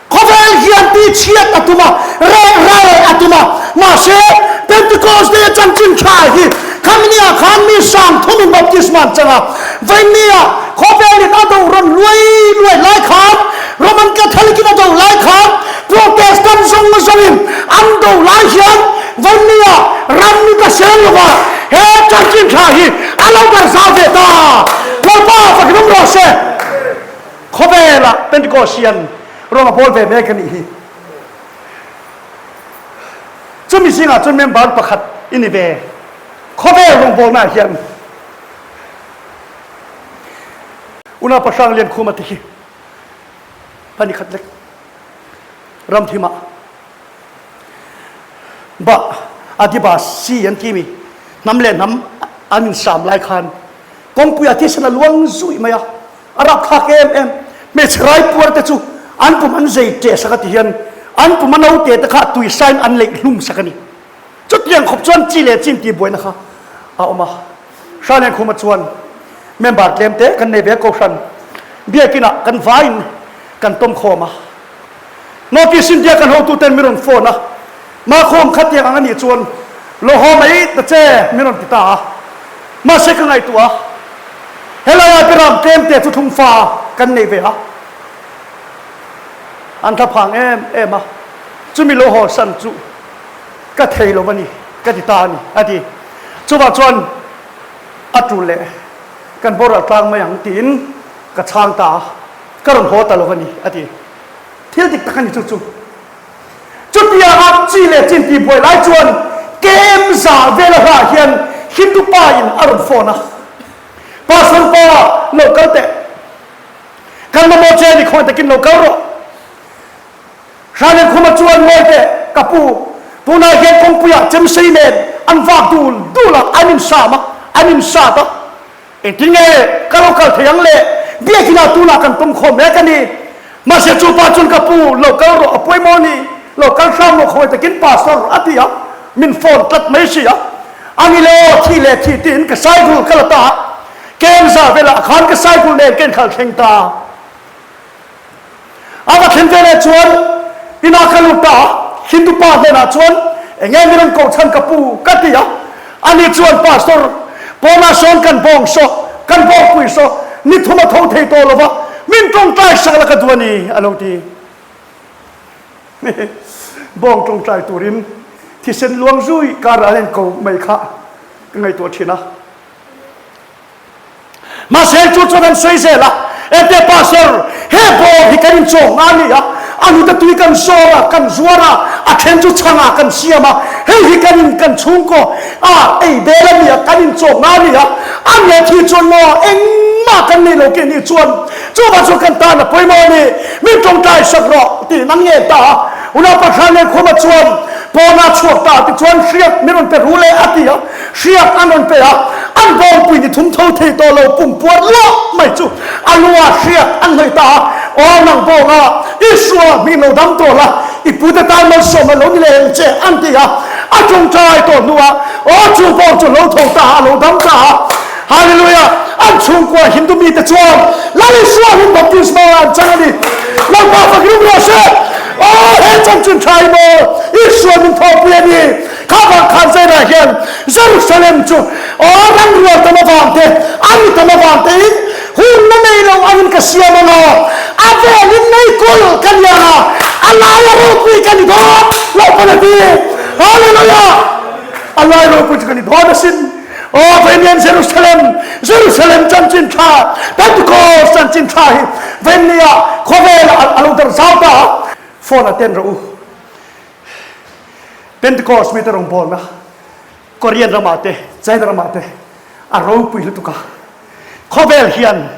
Khawvel hian tihchhiat a tum a, reh ral a tum a, mahse Pentecost Day a chanchin tha hi khami niah khan mi sangthumin baptisma an chang a, vawinia khawvelin a do rawn luai luai lai khan Roman Catholic in a do lai khan Protestant zawng zawngin an do lai hian vawinia ram ni ka sel lova he chanchin tha hi a lo darh zau ve ta. Lalpa fakin awm rawh se. Khawvelah Pentecost hian rawng a bawl ve mek a nih hi. Chumi zingah chuan member pakhat i ni ve. Khawvel rawngbawlnaah hian Unaupa Hrang Liankhuma te hi panikhat lek ramthimah Bah Adivasi an timi hnam leh hnam an insam lai khan kawngpuiah thisen a luang zuih mai a. A rapthlak em em. Hmeichhe raipuar te chu an pum an zei ṭeh sak a ti hian an pum a naute te kha tui sain an leih hlum sak a ni. Chutiang khawp chuan chi leh chin tih buaina kha a awm a. Hranenkhuma chuan member tlem te kan nei ve a Kohhran biakinah kan vaiin kan tawm khawm a. North East India kan hotuten min rawn phone a, Makhawm khatiang ang a nih chuan lo haw mai ta che min rawn ti ta a. Mahse ka ngaihtuah a, helaiah Biram tlemte chu thlungfa kan nei ve a, an thla phang em em a, chumi lo haw san chu ka thei lo a ni ka ti ta a ni a ti. Chuvang chuan a tul leh kan boral tlang mai ang tiin ka chhang ta a, ka rawn haw ta lo a ni a ti. Thil dik tak a ni chu chu. Chutianga chi leh chin tih buai lai chuan KM za vela hlah hian Hindu pa in a rawn phone a, Pastor pa lo kal teh, kan mamawh che a ni khawi takin lo kal rawh. Hranenkhuma chuan ngawi teh ka pu, tunah hian kawngpuiah chemsei nen an vak dul dul a, an insam a, an insat a, Engtin nge ka lo kal thei ang le? Biakinah tunah kan tum khawm mek a ni. Mahse chu pa chuan ka pu, lo kal rawh, a pawimawh a ni. Lo kal hram rawh khawi takin pastor a ti a, min phone tlat mai si a. A ni le aw, thih leh thih tiin ka cycle ka la ta a, Kemza velah khan ka cycle nen ka inkhal thleng ta. A va thlen veleh chuan inah ka lut ta a, Hindu pa hnenah chuan eng nge min rawn koh chhan ka pu ka ti a, ani chuan Pastor, pawnah sawn kan bawng saw, kan bawngpui saw, ni thum a tho thei tawh lo va, min tawngtai sak la ka duh a ni a lo ti. Bawng tawngtai turin thisen luang zui karah an inko mai kha ka ngaihtuah thin a. Mahse chu chuan an sawi zel a, Ente Pastor, he bawm hi kan inchawm nga a ni a, a hnute tui kan zawr a, kan zuar a, a then chu chhangah kan siam a, hei hi kan in kan chhungkaw a ei bel a ni a, kan inchawm nga a ni a, a nget hi chuan maw engmah kan nei lo kih ni chuan chuvang chuan kan tan a pawimawh a ni, min tawngtai sak rawh tiin an ngen ta a, Unaupa Hranenkhuma chuan pawnah chhuak ta tichuan hriak min rawn pe ru le a ti a. Hriak an rawn pe a, an bawngpui ni thum tho thei tawh lo pum puar luah mai chu a lua hriak an hnawih ta a, Aw nang bawnga Isua hming lo dam tawh la, i pute tan malsawm a lo ni leh ang che an ti a, a tawngtai tawh hnuah aw chu bawng chu lo tho ta a, a lo dam ta a. Hallelujah! An chhungkua Hindu mite chuan Lal Isua hming baptisma an chang a ni. Lalpa fak rum rawh se! Aw he chanchin tha hi maw Isua min thawhpui a ni. Kha vang khan Zainah hian Jerusalem chu aw ram rual tam avang te, a mi tam avang te in hunna nei lo angin ka siam ang a, a velin nei kul ka ni ang a, a laia ropui ka ni dawn lo pawn a ti. Hallelujah! A lai ropui chu ka ni dawn asin. Aw Vainian Jerusalem, Jerusalem chanchin tha, Pentecost chanchin tha hi Vainia khawvel a lo darh zau ta a. Phone a ten rawh u. Pentecost mite rawngbawlna Korean ramah te, China ramah te a ropui lutuk a. Khawvel hian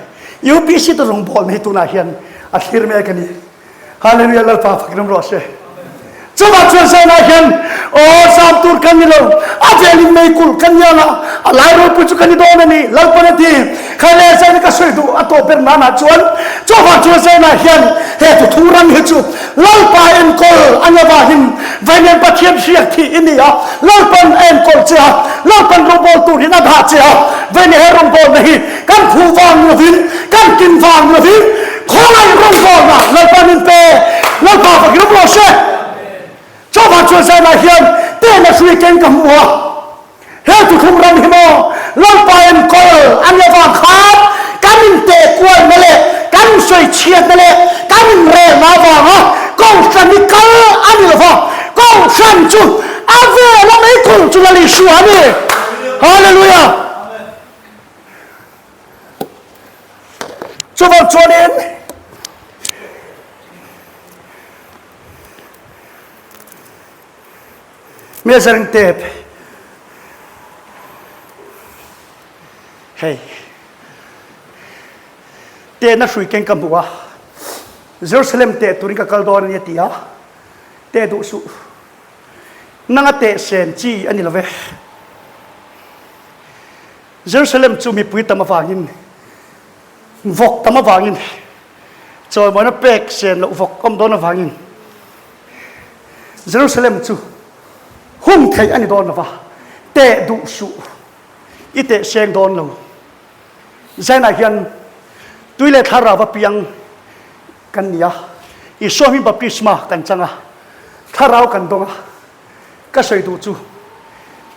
UPC te rawngbawlna hi tunah hian a thlir mek a ni. Hallelujah Lalpa fakin awm rawh se. Chuvang chuan Zainah hian aw zam tur kan ni lo, a velin mei kulh kan ni anga, a lai ropui chu kan ni dawn a ni, Lalpan a ti. Kha le Zaina ka sawi duh a tawh ber nanah chuan chuvang chuan Zainah hian he thuthung ram hi chu Lalpa enkawl a ni avangin Vainian Pathian hriak thih i ni a, Lalpan a enkawl che a, Lalpan rawngbawl turin a dah che a, Vaini he rawngbawlna hi kan phu vang lovin, kan kin vang lovin, Khawngaih rawngbawlna Lalpa min pe, Lalpa va kirum rawh se. Chuvang chuan zanah hian tehna hrui keng ka hmu a, he thuthlung ram hi maw Lalpa enkawl a nih avang khan kan inteh kualna leh kan insawichhiatna leh kan inrelna avanga Kohhran hi kal a ni lova, Kohhran chu a vela meikul chu Lal Isua a ni. Hallelujah! Chuvang chuanin measuring tape hei tehna hrui keng ka hmu a Jerusalem teh turin ka kal dawn a ni a ti a teh duh suh nanga teh sen chi a ni lo ve. Jerusalem chu mipui tam avangin, vawk tam avangin, chawimawina pek sen loh vawk awm dawn avangin Jerusalem chu hung theih a ni dawn lova, teh duh suh, i teh seng dawn lo. Zainah hian tui leh thlarau a piang kan ni a, Isua hming baptisma kan chang a, thlarau kan dawng a, Ka sawi duh chu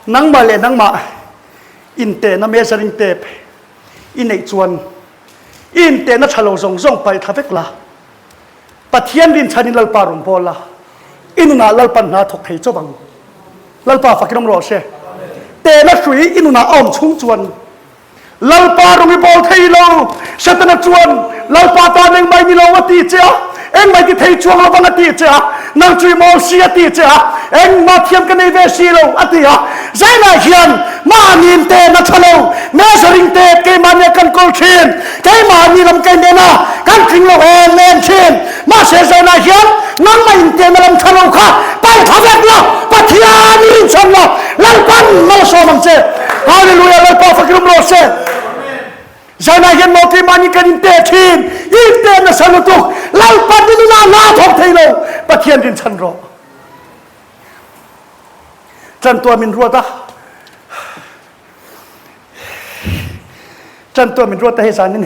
nangmah leh nangmah intehna measuring tape i neih chuan i intehna tha lo zawng zawng paih thla vek la, Pathian rinchhanin Lalpa rawn bawl la, i nunah Lalpan hna thawk thei chauh ang. Lalpa fakin awm rawh se. Tehna hrui i nunah a awm chhung chuan Lalpa rawng i bawl thei lo. Setana chuan, Lalpa tan engmah i ni lo a ti che a, engmah i ti thei chuang lo vang a ti che a, nang chu i mawl si a ti che a, engmah thiam ka nei ve si lo a ti a. Zainah hian mahni te na tha lo, measuring tape keimahnia kan kawl thin, keimahni lam ka inen a, kan tling lo em em thin. Mahse zainah hian nangmah intehna lam tha lo kha paih tha vek la, Pathian i rinchhan la, Lalpan malsawm ang che. Hallelujah Lalpa fakin awm rawh se. Zainah hian maw keimahni kan inteh thin, i inteh nasa lutuk, Lalpan i nunah hna thawk thei lo, Pathian rinchhan rawh. Ṭantuah min ruat a, ṭantuah min ruat a hei zanin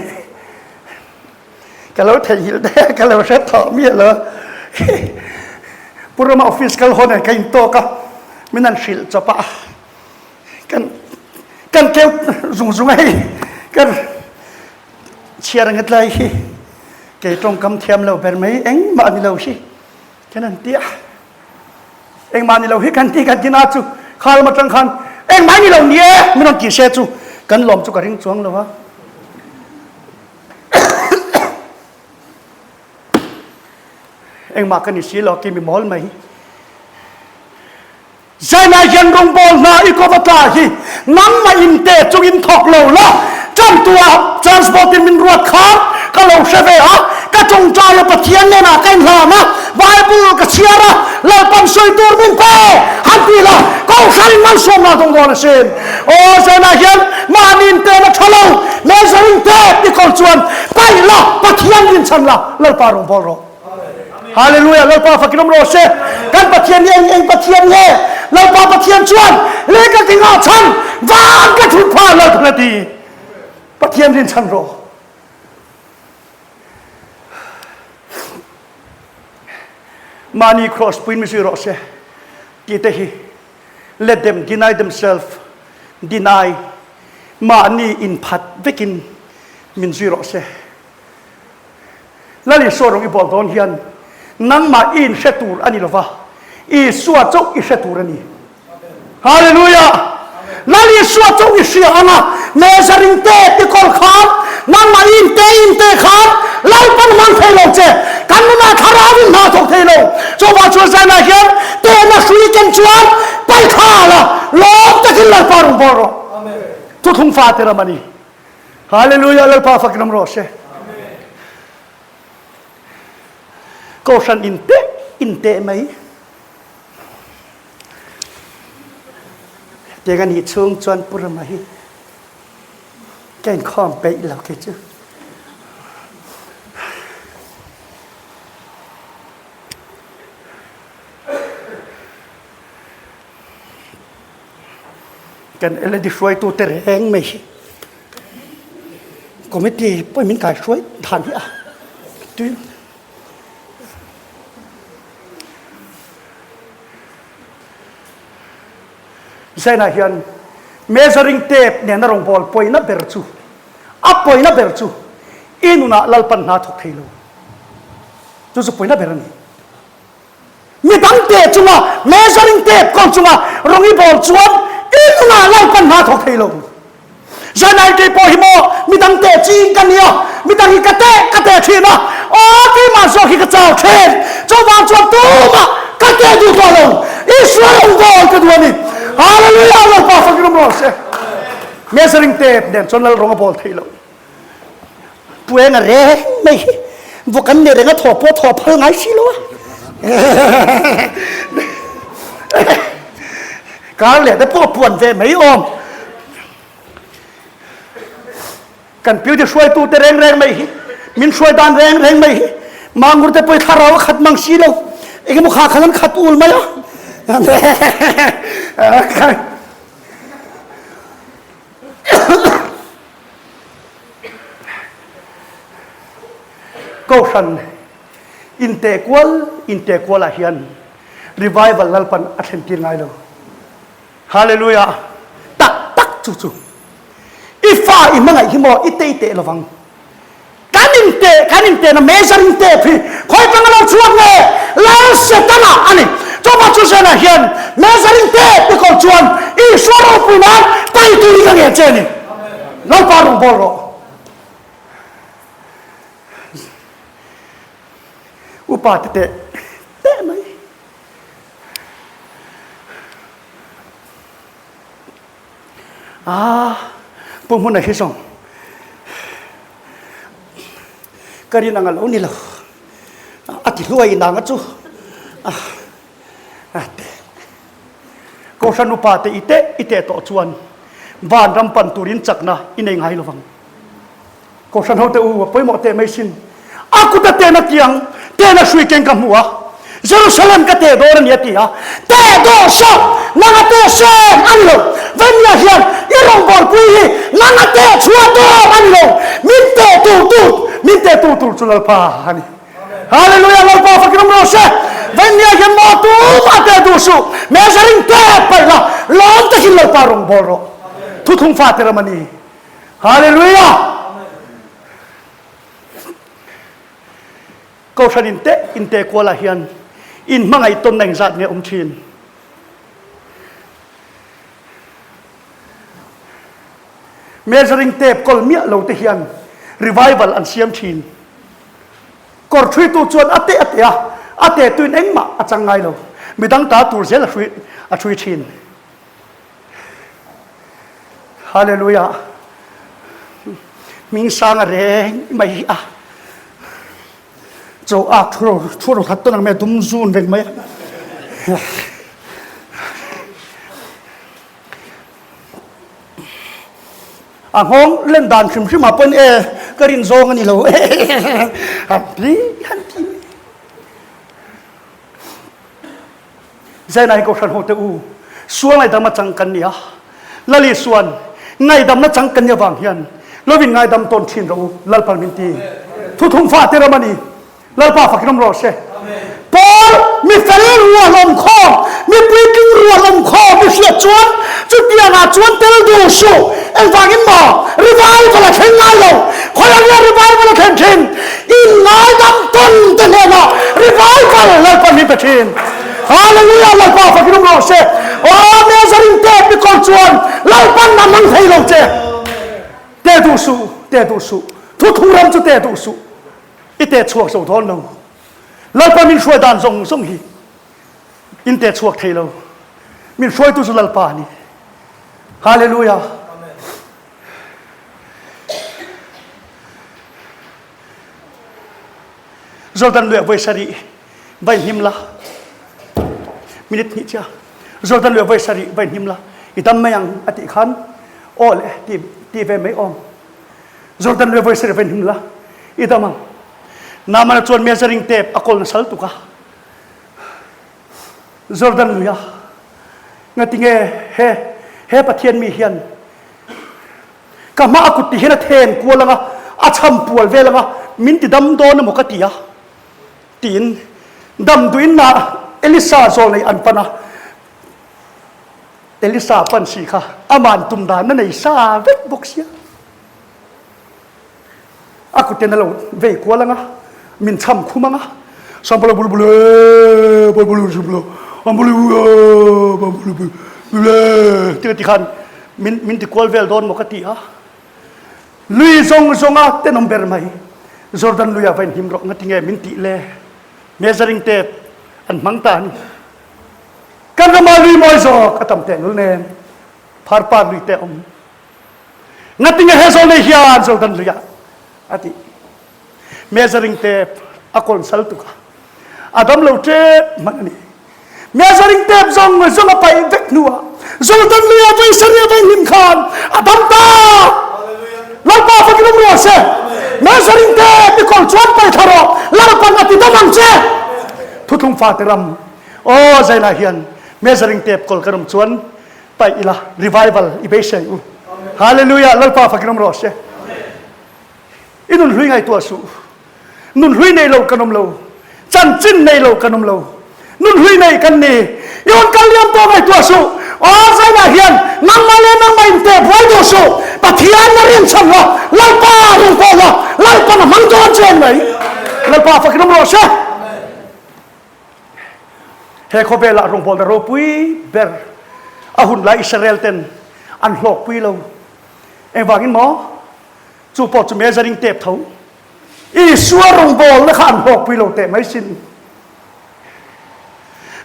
Ka lo theihnghilh daih a, ka lo hre thawh miah lo. Pu Rama office kal haw nen ka intawk a, min han hrilh chawp a, kan kan keu zung zung a hei, kan chhiar ang hetlai hi kei tawngkam thiam lo ber mai engmah a ni lo hi kan han ti a, engmah a ni lo hi kan ti kan ti na chu kha lam atang khan engmah a ni lo ni e min rawn ti se chu kan lawm chu ka ring chuang lo a. Engmah ka ni si lo ti mi mawl mai. Zainah hian rawngbawl hna i ko va tla hi nangmah in te chungin thawk lo la tantu ah transport in min ruat khan ka lo hre ve a ka tawngtai a Pathian nenah ka inhlan a Bible ka chhiar a Lalpan sawi tur min pe han ti la Kohhran in malsawmna dawng dawn asin. Aw zanah hian mahni inten a tha lo, measuring tape i kawl chuan paih la, Pathian rinchhan la, Lalpa rawn bawl rawh. Hallelujah, Lalpa fakin awm rawh se. Kan Pathian hi eng eng Pathian nge? Lalpa Pathian chuan lehkha ki ngah chhan van ka thut phah Lalpan a ti. Pathian rinchhan rawh. Mahni cross puin mi zui rawh se tih te hi Let them deny themselves, deny, mahni inphat vekin min zui rawh se. Lal Isua rawng i bawl dawn hian nangmah i inhre tur a ni lova, Isua chauh i hre tur a ni. Hallelujah! Lal Isua chauh i hria ang a, measuring tape i kawl khan nangmah i inte i inte khan Lalpan hmang thei lo che, kan nunah thlarauin hna thawk thei lo. Chuvang chuan zanah hian tehna hrui ken chuan paih thla la, lawm takin Lalpa rawn bawl rawh. Thuthlung fate ram a ni. Hallelujah, Lalpa fakin awm rawh se. Kohhran in teh in teh mai. Tiang a nih chhung chuan Pu Rama hi ka inkhawm peih lo kei chu. Kan LED hruaitute reng mai hi committee pawhin min kaihruai dan hi a tui. Zainah hian measuring tape nena rawngbâwl pawina ber chu, a pawina ber chu i nunah Lalpan hna thawk thei lo. Chu chu pawina ber a ni. Mi dangte chunga measuring tape kawl chunga rawng i bawl chuan i nunah Lalpan hna thawk thei lo. Zanai kei pawh hi maw mi dangte ching ka nia, mi dang hi ka teh ka teh thin a, aw keimah zawk hi ka chau thin, chuvang chuan tumah ka teh duh tawh lo, Isua rawng bawl ka duh a ni. Hallelujah Lalpa fakin awm rawh se. Measuring tape nen chuan Lal rawng a bawl theih loh. Pueng a reng mai hi vawk an nei reng a thaw pawh thaw phal ngai si lo a. Kar leh te pawh puan ve mai awm. Kan piute hruaitu te reng reng mai hi min hruai dan reng reng mai hi mangur te pawh thlarau a khat mang si lo. Engemaw kha khan an khat ul mai a. Kohhran inteh kual inteh kualah hian revival Lalpan a thlen tir ngai lo. Hallelujah! Tak tak chu chu. I fa i hmangaih hi maw i tei teh lovang. Kan inteh kan intehna measuring tape hi khawi tang a lo chhuak nge? Lal Setana a ni. Chuvang chu Zena hian measuring tape i kawr chuan Isua ropui nan tai turin ka ngen che a ni. Lalpa rawn bawl rawh. Upa te teh teh mai. Ah, Pu Hmuna hi zawng ka rin ang a lo ni lo. A ti hluai inang a chu. Ah, Kohhran upa te i teh i teh tawh chuan vanram pan turin chakna i nei ngai lovang. Kohhran hote u, a pawimawh teh mai sin. A kuta tehna tiang, tehna hrui keng ka hmu a, Jerusalem ka teh dawn a ni a ti a. Teh dawh sawh, nang a teh seng a ni lo. Vania hian i rawngbawlpui hi nang a teh chhuah dawn a ni lo. Min teh tur tur, min teh tu tur chu Lalpa a ni. Hallelujah, Lalpa fakin awm rawh se. Vania hian maw tumah teh duh suh, measuring tape paih la, lawm takin Lalpa rawngbâwl rawh. Thuthlung fate ram a ni. Hallelujah! Kohhran in teh in teh kualah hian in hmangaih tawnna engzat nge awm thin? Measuring tape kawl miah lo te hian revival an siam thin. Kawr ṭhuitu chuan a teh a teh a, a tehtuin engmah a chang ngai lo. Midang ta tur zel a hrui a ṭhui thin. Hallelujah. Hming sang a reng mai hi a. Chaw ak thu ro thu ro khat tawn ang mai a dum zun reng mai a. A nghawng len dan hrim hrim ah pawhin e ka rin zawng a ni lo han ti han ti mai. Zainai Kohhran hote u, sual ngaihdam a chang kan ni a, Lal Isuan ngaihdamna chang kan ni avang hian lovin ngaidam tawn thin rawh u, Lalpan min ti. Thuthung fate ram a ni. Lalpa fakin awm rawh se. Paul, mi fel rual awm khawm, mi puitling rual awm khawm i hriat chuan chutiangah chuan tel duh suh. Engvangin maw? Revival a thleng ngai lo. Khawiah nge revival a thlen thin? In ngaidam tawn te hnenah revival Lalpan min pe thin. Hallelujah Lalpa fakin awm rawh se. Aw measuring tape i kawl chuan Lalpan a hmang thei lo che. Teh duh suh, teh duh suh. Thuthlung ram chu teh duh suh. I teh chhuak zo dawn lo. Lalpa min hruai dan zawng zawng hi in teh chhuak thei lo. Min hruaitu chu Lalpa a ni. Hallelujah. Jordan luiah voi sarih. Vai hnim la. Minute hnih chiah. Jordan lui vai sarih vai hnim la. I dam mai ang a tih khan aw le ti ti ve mai awm. Jordan lui vai sarih vai hnim la. I dam ang. Naamana chuan measuring tape a kawl nasal tuk a. Jordan lui a ngatinge he he Pathian mi hian ka hma a kut ti hian a then kual anga a cham pual vel anga min ti dam dawn emaw ka ti a tiin dam duhin na Elisa zawl nei an pan a Elisa pan si kha aman tum dan na nei sa vek bawk sia. A kuten a lo vei kual anga, min cham khum anga, Sampala bul bul e, bul bul bul bul, am bul bul bul bul bul e, ti ti khan min min ti kual vel dawn maw ka ti a. Lui zawng zawnga tenawm ber mai, Jordan luia va inhim rawh nga tinge min tih le? Measuring tape an hmang ta a ni. Kan rama lui mawi zawk a tam tehlul nen, pharpa lui te a awm. Ngatinge he zawl nei hian Jordan lui ah a ti. Measuring tape a kawn sal tuk a. A dam lo ṭep hmanh a ni. Measuring tape zong zong a paih vek hnu ah Jordan lui ah voi sarih a voi hnim khan a dam ta. Lalpa fakin um rawh seh. Measuring tape i kawl chuan paih thla rawh. Lalpan a ti dam ang che. Thuthlung fate ram. Aw zainah hian measuring tape kawl kan um chuan Paih ila revival i beisei u. Hallelujah Lalpa fakin awm rawh se. I nun hlui ngaihtuah suh. Nun hlui nei lo kan awm lo. Chanchin nei lo kan awm lo. Nun hlui nei kan ni. I hun kal liam tawh ngaihtuah suh. Aw zainah hian nangmah leh nangmah in teh buai duh suh. Pathian na rinchhan la, Lalpa ring pawh la, Lalpan a hmang dawn che an mai. Lalpa fakin awm rawh se. He khawvelah rawngbawlna ropui ber a hun lai Israel ten an hlawkpui lo. Engvangin maw? Chu pawh chu measuring tape tho. Isua rawngbawlna kha an hlawkpui lo teh mai sin.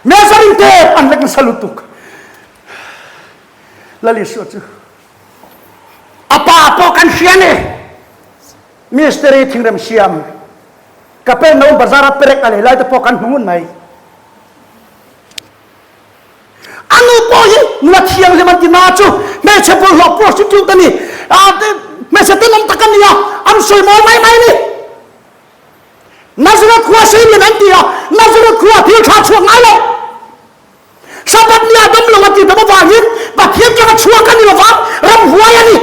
Measuring tape an lek nasa lutuk. Lal Isua chu a pa pawh kan hria ni. Mistiri thingrem siam Kapernaum bazar a perek a lei lai te pawh kan hmu ngun mai. A nu pawh hi nula thianghlim an ti na chu hmeichhe bawlhhlawh prostitute a ni. Hmeichhe tenawm tak a ni a, an sawi mawi mai mai a ni. Nazareth khua Simeon an ti a, Nazareth khua thil tha chhuak ngai lo. Sabbath ni ah dam lo a ti dam avangin Pathian tanga chhuak a ni lova, ramhuai a ni.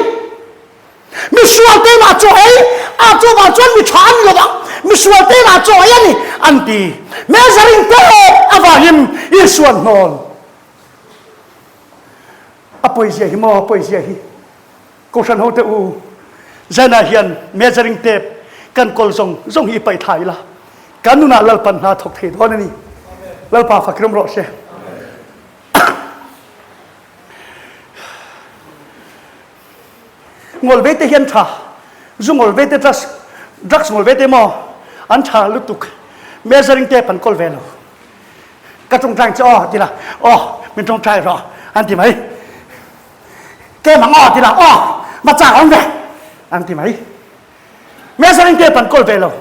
Misual te inah chaw ei a chuvang chuan mi tha an ni lovang, misual te inah chaw ei a ni an ti. Measuring tep avangin Isuan hnawl a pawizia hi maw pawizia hi Kohhran ho te u Zaina hian measuring tape kan kawl zawng zawng hi i paih tha ila kan nunah Lalpan hna thawk thei dawn a ni. Lalpa fakrim rawh se. Ngawl ve te hi an tha. Zu ngawl ve te drugs drugs ngawl ve te maw an tha lutuk. Measuring tape an kawl ve lo. Ka tawngtai che aw ti la aw min tawngtai rawh an ti mai. Kem ang aw ti la aw va chak awm ve an ti mai. Measuring tape an kawl ve lo.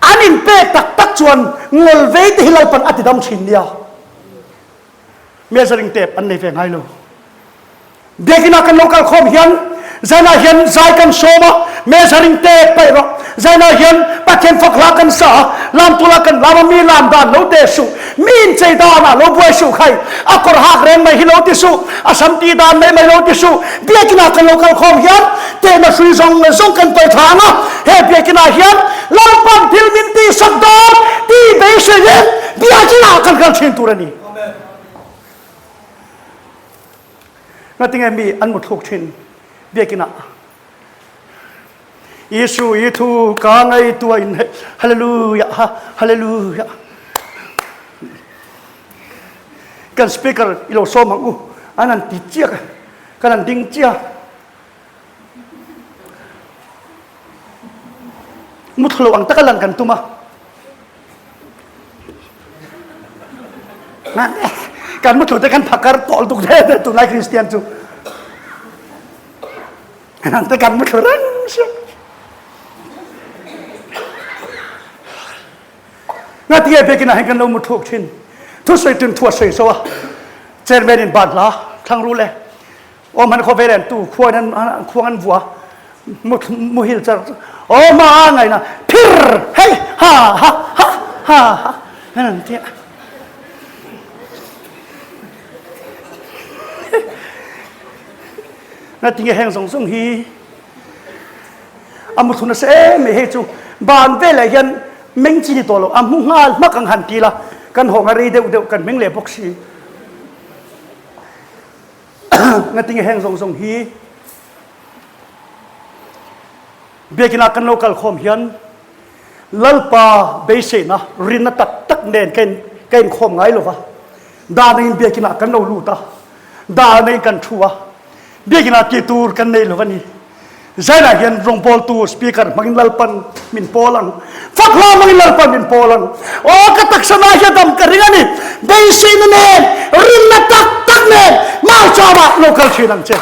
An inpek tak tak chuan ngawl ve te hi Lalpan a ti dam thin nia. Measuring tape an nei ve ngai lo. Biakinn ah kan lo kal khawm hian zanah hian zai kan sawm a, measuring tape paih rawh. Zanah hian Pathian fak hla kan sa a, lamtul ah kan lam a, mi lam dan lo teh suh, mi inchei dan ah lo buai suh khai, a kawr hak reng mai hi lo ti suh, a sam tih dan mai mai lo ti suh. Biakinn ah kan lo kal khawm hian tehna hrui zawng zawng kan paih thla ang a, he biakinn ah hian Lalpan thil min tihsak dawn tih beiseiin biakinn ah kan kal thin tur a ni. Ngatinge mi an muthluk thin biakinn ah Isu i thu ka ngaihtuah in hei hallelujah ha hallelujah kan speaker i lo sawm ang u an han ti chiak kan han ding chiak Muthlu lo ang taka lang kan tum a. Kan muthlu te kan phakar tawh lutuk te te tunlai Kristian chu. Nang te kan muthlu reng sia. Ngatinge biakin ah hian kan lo mu thuk thin. Thusawi tun thu a sawi zo a, chairman in ban hla thlang ru le. Awm han khawvel en tu khuan an khuang an vua muhil char aw ma a ngaina phir hei ha ha ha ha ha han an tia. Ngatinge heng zawng zawng hi a mu thun nasa em mai hei chu ban velah hian meng chi ni tawh lo a hmu nghal hmak ang han ti la kan hawng a rei deuh deuh kan meng leh bawk si ngatinge heng zawng zawng hi biakina kan lo kal khawm hian Lalpa beiseina rinna tak tak nen ka in ka inkhawm ngai lova dan angin biakinah kan lo lut a dan angin kan thu a biakinah tih tur kan nei lo a ni. Zainah hian rawngbawltu speaker hmangin Lalpan min pawl ang. Fak hla hmangin Lalpan min pawl ang. Aw ka taksa na hi a dam ka ring a ni. Beiseina nen, rinna tak tak nen Mauchama lo kal thin ang che.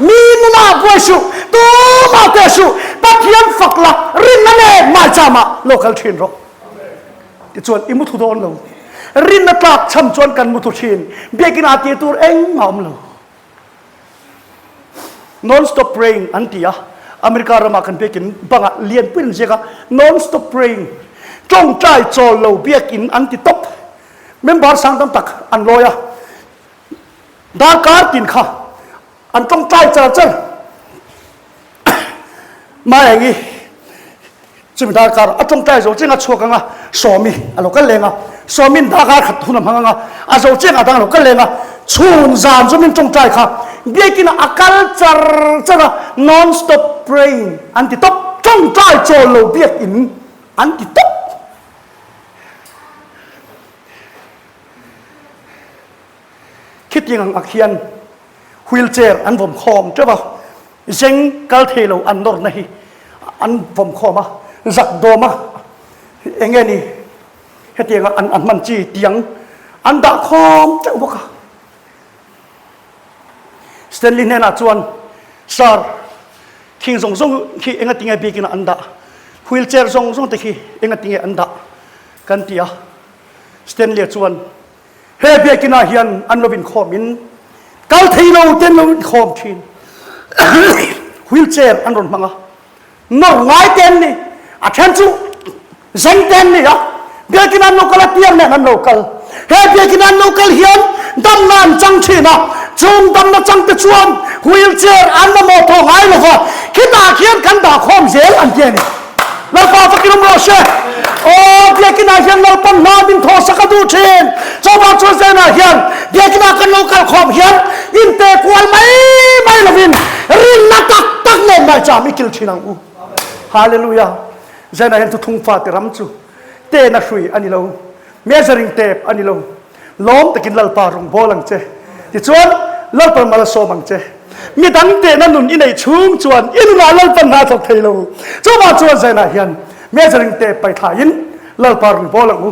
Mi nunah buai suh, tumah teh suh, Pathian fak la, rinna nen Mauchama lo kal thin rawh. Tichuan i muthu dawn lo. Rinna tlak cham chuan kan muthu thin. Biakin ah tih tur engmah a awm lo. Non stop praying an ti a, America ramah kan biakin bangah lianpui an ziak a, non stop praying, tawngtai chawl lo biakin an ti tawp. Member sang tam tak an lawi a, darkar tin kha an tawngtai char char. Maengi chumi darkar a tawngtai zo chenga chhuak anga Sawmi a lo kal leng a, Sawmin darkar khat hun a hmang anga a zo chenga dang a lo kal leng a, chhun zan chu min tawngtai kha biakin a kal char char a, non stop praying an ti tawp, tawngtai chawl lo biakin an ti tawp. Khitiang ang ak hian wheel chair an vawm khawm teuh a, zeng kal thei lo an nawrna hi an vawm khawm a, zak dawm a eng nge ni hetianga an an hman chi tiang an dah khawm teuh bawk a. Stanley hnenah chuan Sir, thing zawng zawng khi enga tinge bikin an dah, wheel chair zawng zawng te khi enga tinge an dah kan ti a. Stanley chuan He biakinah hian an lo inkhawm in kal thei lo te an lo inkhawm thin. Wheel chair an rawn hmang a, nawr ngai te an ni, a then chu zeng te an ni a, biakin an lo kal a piang nen an lo kal. He biakin an lo kal hian damna an chang thin a, chung damna chang te chuan wheel chair an mamawh tawh ngai lo va, khitah khian kan dah khawm zel an ti a ni. Lalpa fakin awm rawh se. Aw, biakinah hian Lalpan hna min thawhsak a duh thin. Chawva chuan zenah hian biakinah kan lo kal khawm hian inte kual mai mai lovin rinna tak tak nen maicham i kil thin ang u. Hallelujah. Zenah hian thuthung fate ram chu tehna hrui a ni lo, measuring tape a ni lo. Lawm takin Lalpa rawn bawl ang che. Tichuan, Lalpan mal a sawm ang che. Mi dang tehna nun i neih chhung chuan i nunah Lalpan hna a thawk thei lo. Chuvang chuan zanah hian measuring tape pai thlaiin Lalpa rawn bawl ang u.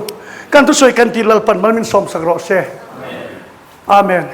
Kan thusawi kan tih Lalpan mal min sawmsak rawh se. Amen.